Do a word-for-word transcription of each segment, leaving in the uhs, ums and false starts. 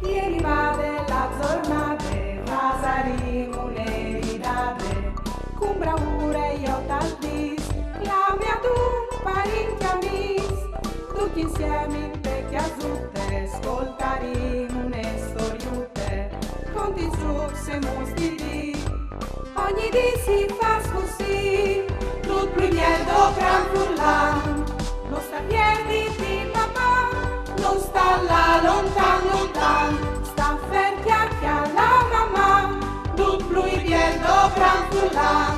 E rivade la zornade, fasarìn une ridade, cun braure jo tal dis, clame adun parint e amîs, ducj insiemi inte cjasute, scoltarìn une storiute, conti, zucs e muts di dì. Ogni dì si fâs cussì, dut plui biel dopran furlan. No sta pierditi, Maman, no sta lâ lontan, lontan. Sta fer, cjale, cjale Maman, dut plui biel dopran furlan.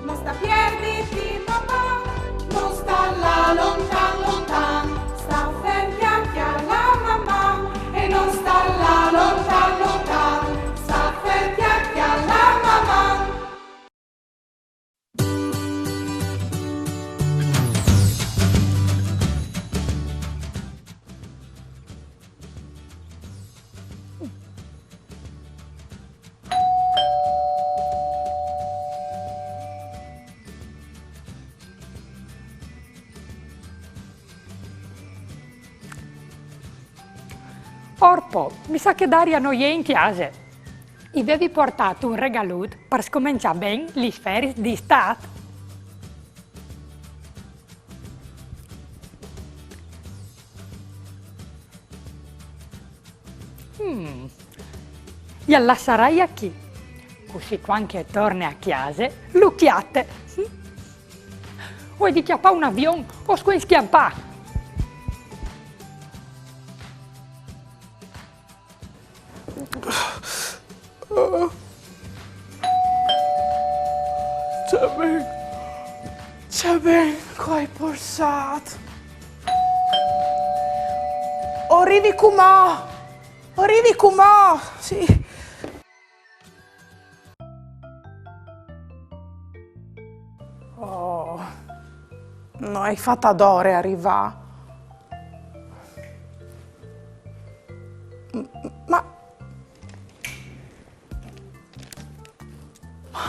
No sta pierditi, Maman, no sta lâ lontan, lontan. Sta fer, cjale, cjale Maman, e no sta lâ lontan, lontan. Sta fer, cjale, cjale Maman. Orpo, mi sa che Daria no je in cjase. I vevi puartât un regalut par scomençâ ben lis feriis di Istât. Mm. Jal lassarai achì. Cussì cuant che e torne a cjase, lu cjate. O ai di cjapâ un avion, o scuen scjampâ. Ce ben, ce ben che o ai polsât. O rivi cumò, o rivi cumò, sì. Oh, no ai fat adore a rivâ. M-, ma, ma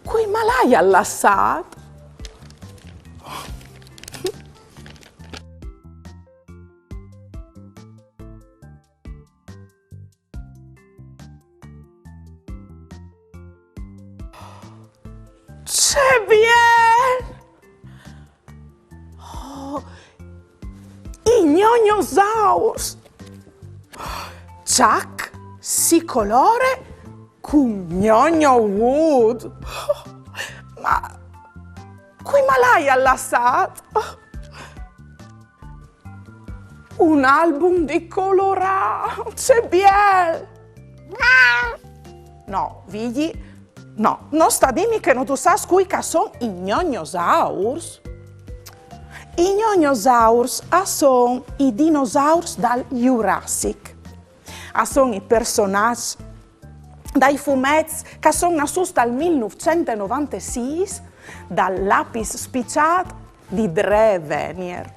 cui mal aial lassât? Ce biel! Oh, i gnognosaurs! Chuck si colore cun Gnogno Wood. Ma cui mal aial lassât? Un album di colorâ, ce biel! No, Vigji, no, no sta dîmi che no tu sâs cui che a son i gnognosaurs. I gnognosaurs a son i dinosaurs dal Jurassic. A son i personaçs dai fumets che a son nassûts dal mil nûfcent e novantesîs dal lapis spiçât di Dree Venier.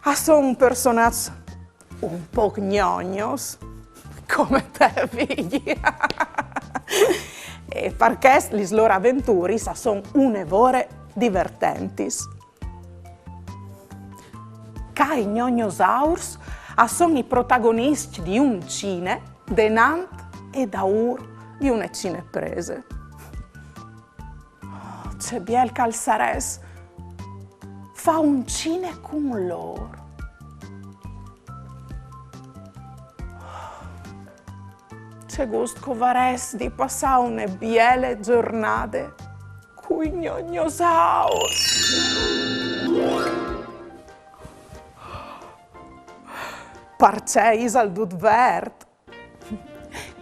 A son personaçs un pôc gnognos, come te, Vigji. E par chest lis lôr aventuris a son une vore divertentis. Ca i gnognosaurs a son i protagoniscj di un cine denant e daûr di une cineprese. Oh, ce biel che al sarès fâ un cine cun lôr. Ce gust che o varès di passâ une biele zornade cui gnognosaurs. Parcè isal dut vert?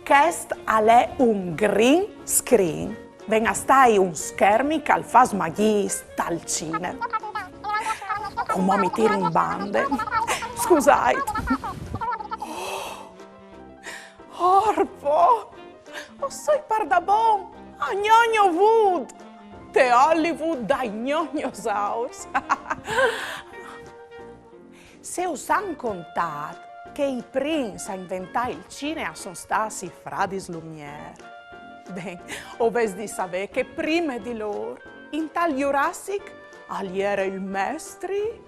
Chest al è un green screen. Ven a stâi un schermi che al fâs magjiis tal cine. Cumò mi tiri in bande. Scusait. Orpo! O soi pardabon a Gnogno Wood, te Hollywood dai gnognosaurs. Se us àn contât che i prins a inventâ il cine a son stâts i fradis Lumière, ben, o vês di savê che prime di lôr, intal Jurassic, al jere il mestri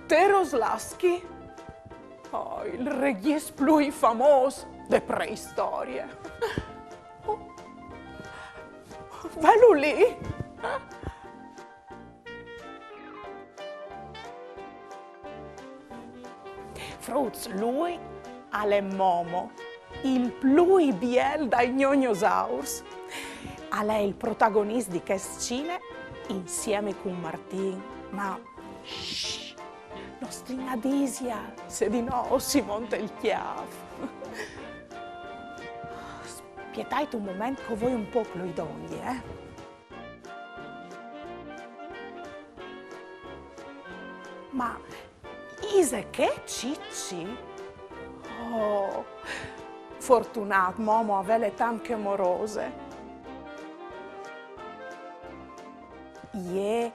Teroslavski. Oh, il regjist plui famôs de preistorie. Oh. Velu li! Fruts, lui al è Momo, il plui biel dai gnognosaurs. Al è il protagonist di chest cine insiemi cun Martin. Ma shh, no stin a dîsal, se di no si monte il cjâf. Spietait un moment che o voi un pôc lui dongje, eh. Ma ise chê Cicci? Oh, fortunât Momo a vêle tant che morose. Jê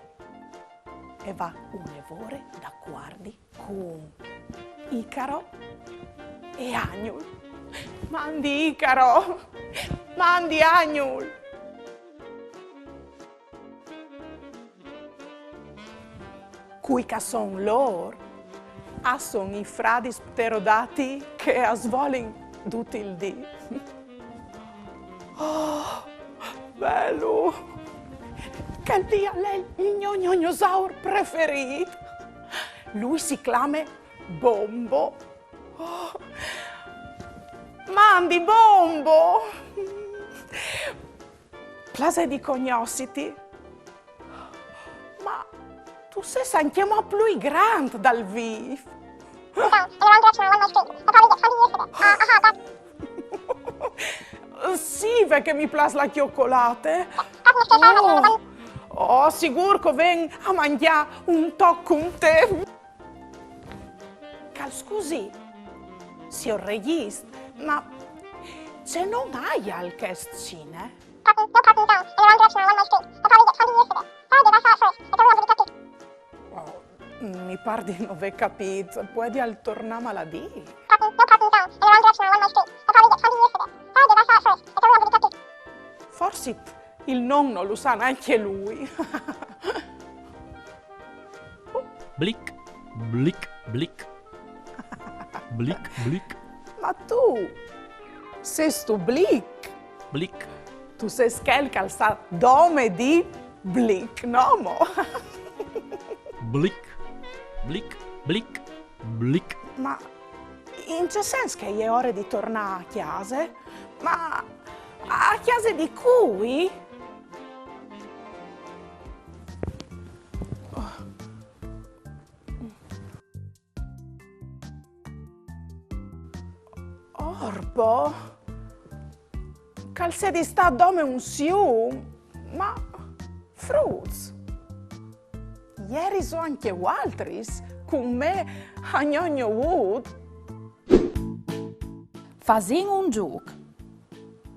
e va une vore dacuardi cun Icaro e Agnul. Mandi Icaro! Mandi Agnul! Cui che a son lôr? A son i fradis pterodati che a svolin dut il dì. Oh, velu! Chel li al è il gno gnognosaur preferît. Lui si clame Bombo. Oh. Mandi, Bombo! Plasê di cognossiti. Ma tu sês ancjemò plui grant dal vîf. Sì, ve che mi plâs la cjocolate. Oh, oh, sigûr che o ven a mangjâ un toc cun te. Che al scusi, siôr regjist, ma ce non aial chest cine? Oh, mi pâr di no vê capît. Puedial tornâmal a dî? Forsit il non no lu sa nancje lui. Blic, blic, blic. Blic, blic. Ma tu, sêstu Blic? Blic. Tu sês chel che al sa dome dî blic, no mo? Blic, blic, blic, blic. Ma in ce sens che e je ore di tornâ a cjase? Ma a cjase di cui? Orpo, che al sedi stât dome un sium, ma fruts, jeriso ancje vualtris cun me a Gnognovud? Fasìn un zûc.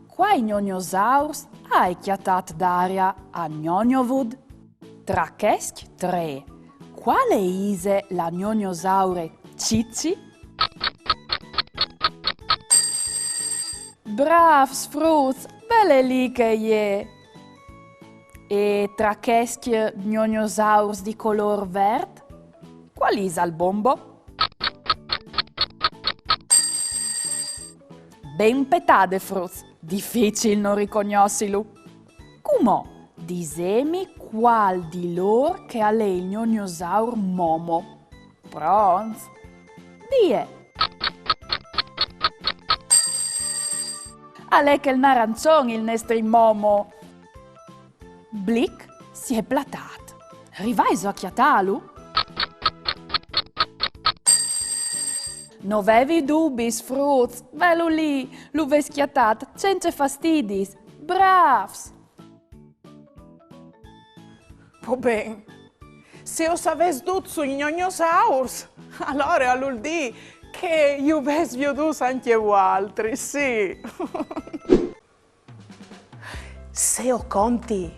Cuâi gnognosaurs aial cjatât Daria a Gnognovud? Tra chescj trê, cuale ise la gnognosaure Cicci? Brâfs fruts, vele li che e je! E tra chescj gnognosaurs di colôr vert, cuâl isal Bombo? Ben petade, fruts, dificil no ricognossilu. Cumò, disêmi cuâl di lôr che al è il gnognosaur Momo. Pronts? Vie! Al è chel narançon il nestri Momo. Blic si è platât. Rivaiso a cjatâlu? No vevi dubis, fruts, velu li, lu vês cjatât cence fastidis. Brâfs! Po ben, se o savês dut sui gnognosaurs, alore al vûl dî che ju vês viodûts ancje vualtris, sì. Se o conti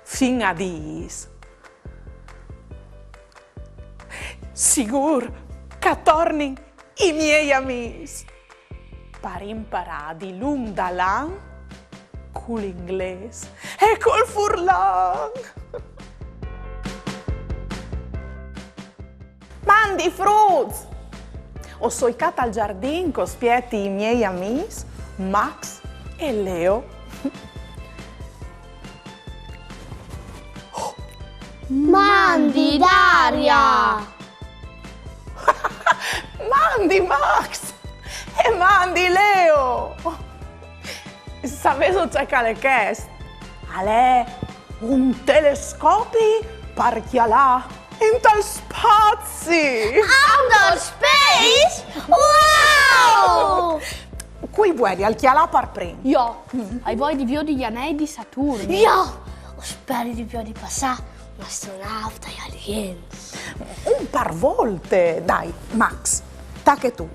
fin a dîs, sigûr che a tornin i miei amîs par imparâ dilunc dal an cul inglês e cul furlan. Mandi fruts! O soi ca tal giardin che o spieti i miei amis, Max e Leo. Mandi, Daria! Mandi Max! E mandi Leo! Savêso ce che al è chest? Al è un telescopi par cjalâ intal spazi! Outer space? Wow! Cui vuelial cjalâ par prin? Jo, o ai voie di viodi i anei di Saturni. Jo o speri di viodi passâ un astronauta aliens. Un par volte, dai, Max, tache tu.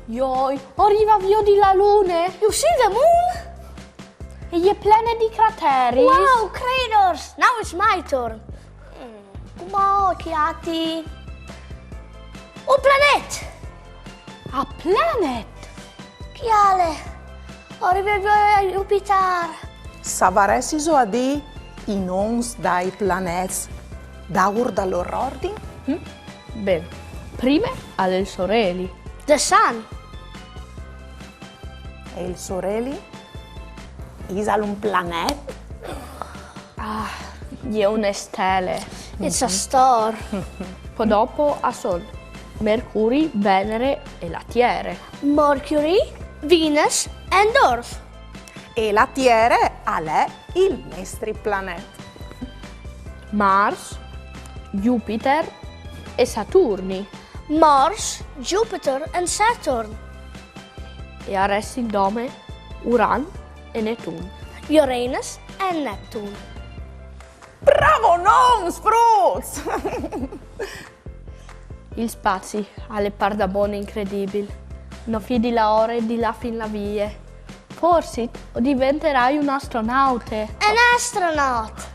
Joi, o rivi a viodi la Lune. You see the moon? E je plene di crateris. Wow, craters! Now it's my turn. Mm, cumò o cjati un planet! A planet? Cjale! O rivi a viodi Jupiter! Savaressiso a dî i nons dai planets daûr dal lôr ordin? Ben, prime al è il Soreli. The sun! E il Soreli? Isal un planet? Ah, e je une stele. It's a star! Po dopo a son Mercuri, Venere e la Tiere. Mercury, Venus and Earth. E la Tiere al è il nestri planet. Mars, Jupiter e Saturni. Mars, Jupiter and Saturn. E a restin dome Uran e Netun. Uranus and Neptune. Bravonons, fruts! Il spazi al è pardabon incredibil. No viôt la ore di lâ fin là vie. Forsit o deventarai un astronaute. An astronaut!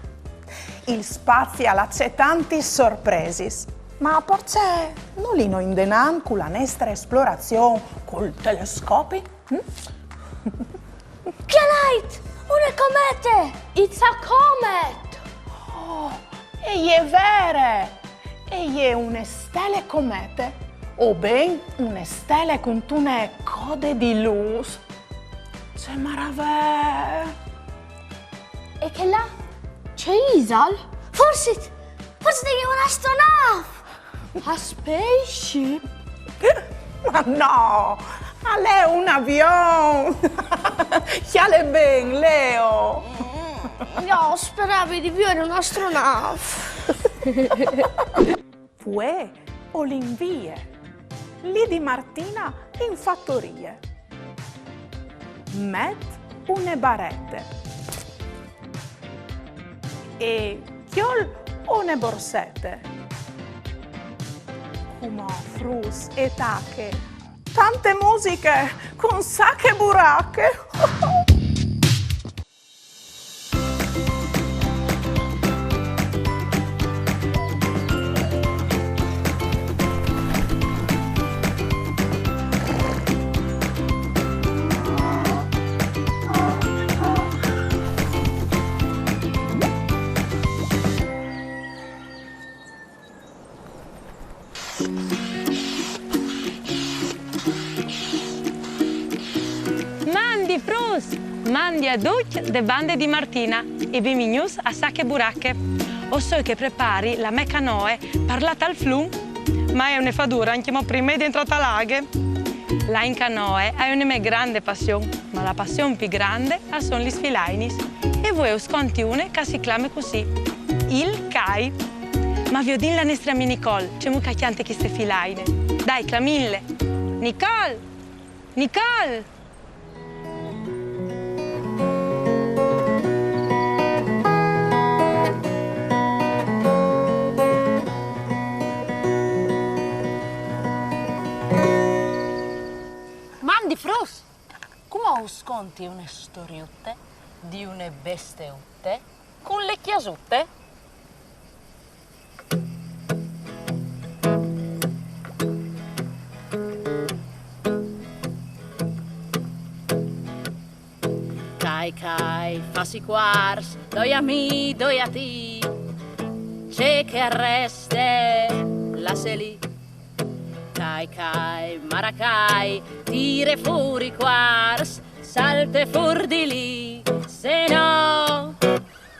Il spazi al à tantis sorpresis, ma parcè no lino indenant cu la nestre esplorazion cul telescopi? Hm? Cjalait! Une comete! It's a comet! Oh, e je vere! E je une stele comete, o ben une stele cuntune code di lûs. Ce maravee! E chel là? Ce isal? Forsit, forsit e je un astronâf! A spaceship? Ma no! Al è un avion! Cjale ben, Leo! Jo o speravi di viodi un astronâf. Vuê o lin vie li di Martina in fatorie. Met une barete e cjol une borsete. Cumò, fruts, e tache tante musiche cun Sache Burache. Mandi fruts! Mandi a ducj de bande di Martina e benvignûts a Sache Burache. O soi che prepari la mê canoe par lâ tal flum, ma e je une fadure ancjemò prime di jentrâ ta la aghe. Lâ in canoe e je une mê grande passion, ma la passion plui grande a son lis filainis. E vuê us conti une che si clame cussì, il cai. Ma viodìn la nestre amie Nicole, cemût che e cjante cheste filaine. Dai, clamìnle. Nicole! Nicole! Mandi fruts! Cumò us conti une storiute di une besteute cun le cjasute. Cai, cai, fâs i cuarts, doi a mi, doi a ti. Ce che al reste, lasse li. Cai, cai, maracai, tire fûr i cuars, salte fûr di li, se no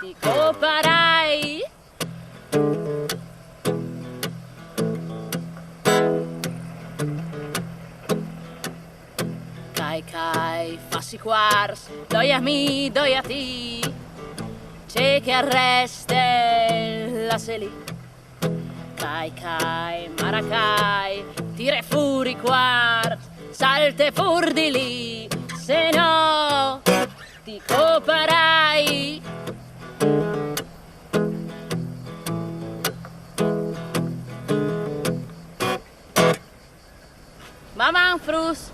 ti coparai. Cai, cai, fâs i cuars, doi a mi, doi a ti, ce che al reste, lasse li. Cai, cai, maracai, tire fûr i cuars, salte fûr di li, se no ti coparai. Maman, fruts!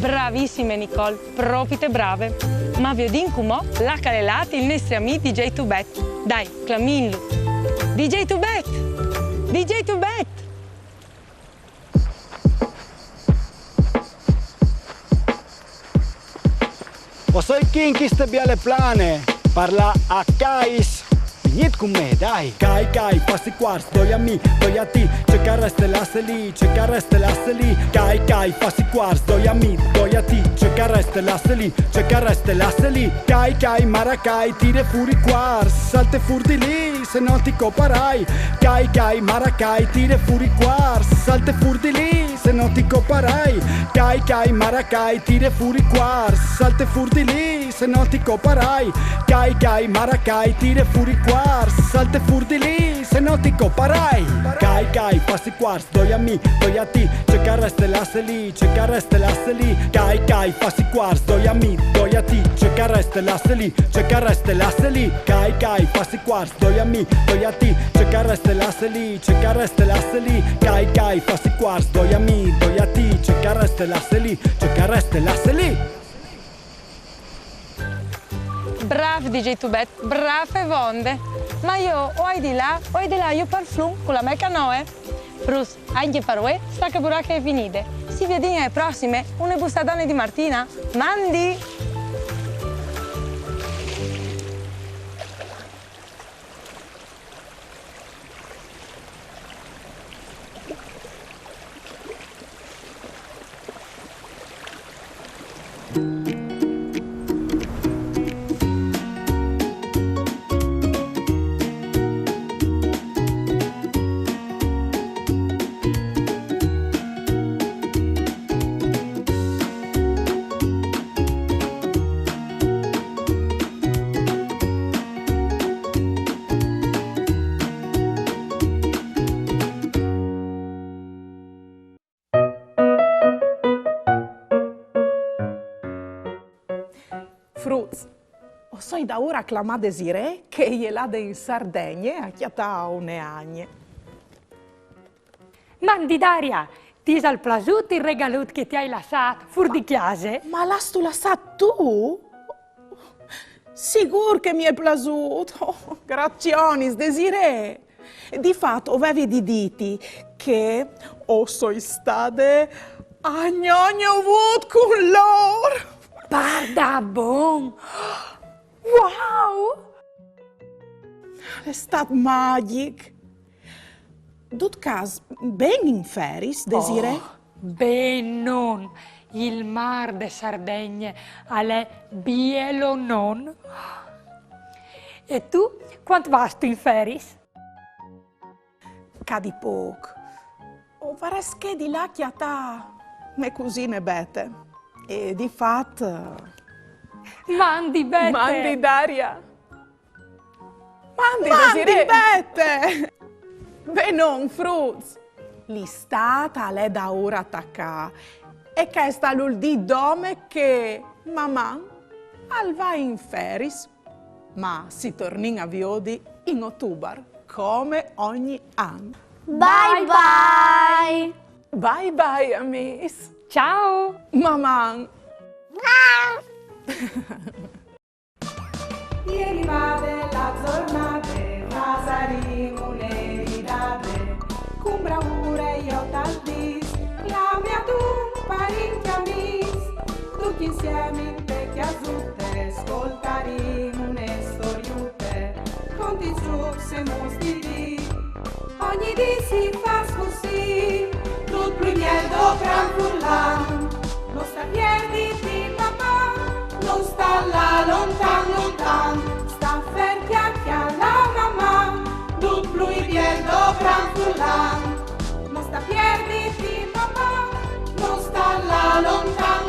Bravissime, Nicole, propite brave. Ma viodìn cumò là che al è lât il nestri amì D J Tubet. Dai, clamìnlu. D J Tubet! D J Tubet! O soi chi in cheste biele plane, par lâ a Cais. Vignît cun me, dai. Cai, cai, fâs i cuars, doi a mi, doi a ti, ce che al reste, lasse li, ce che al reste, lasse li. Cai, cai, fâs i cuars, doi a mi, doi a ti, ce che al reste, lasse li, ce che al reste, lasse li. Cai, cai, maracai, tire fûr i cuars, salte fûr di li, se no ti coparai. Cai, cai, maracai, tire fûr i cuars, salte fûr di li, se no ti coparai. Cai, cai, maracai, tire fûr i cuars, salte fûr di li, se no ti coparai. Cai, cai, maracai, tire fûr i cuars, salte fûr di li, se no ti coparai. Cai, cai, fâs i cuars, doi a mi, doi a ti, ce che al reste, lasse li, ce che al reste, lasse li. Cai, cai, fâs i cuars, doi a mi, doi a ti, ce che al reste, lasse li, ce che al reste, lasse li. Cai, cai, fâs i cuars, doi a mi, doi a ti, ce che al reste, lasse li, ce che al reste, lasse li. Cai, cai, fâs i cuars, doi a mi, doi a ti, ce che al reste, lasse li, ce che al reste, lasse li. Brâf, D J Tubet, brâf e vonde. Ma jo o ai di lâ, o ai di lâ jù par flum cu la mê canoe. Fruts, ancje par vuê, sta burache e je finide. Si viodìn ae prossime, une bussadone di Martina. Mandi! Fruts, o soi daûr a clamâ Desirée, che e je lade in Sardegne a cjatâ une agne. Mandi Daria, ti isal plasût il regalut che ti ai lassât fûr di cjase? Ma lu âstu lassât tu? Sigûr che mi è plasût. Oh, gracionis, Desirée. Di fat, o vevi di dîti che o soi stade a gnognuvut cun lôr. Pardabon! Wow! Al è stât magjic. Dut câs, ben in feris, Desirée? Oh, benon! Il mâr de Sardegne al è bielonon. E tu, cuant vâstu in feris? Ca di pôc. O varès chê di lâ a cjatâ mê cusine Bete. E di fat... Mandi, Bete! Mandi, Daria! Mandi, Desirée! Bete! Benon, fruts! L'Istât al è daûr a tacâ e chest al vûl dî dome che Maman al va in feris, ma si tornìn a viodi in Otubar, come ogni an. Bye bye! Bye bye, amîs! Ciao! Maman! E rivade la zornade, Nazarin une ridade, cun braure jo tal dîs, clame adun parint e amîs, ducj insiemi inte cjasute, Chi si fâs cussì, dut plui biel doprant furlan. No sta pierditi, mamà, no sta lâ lontan lontan. Sta fer, cjacjala, mamà, dut plui biel doprant furlan. No sta pierditi, mamà, no sta lâ lontan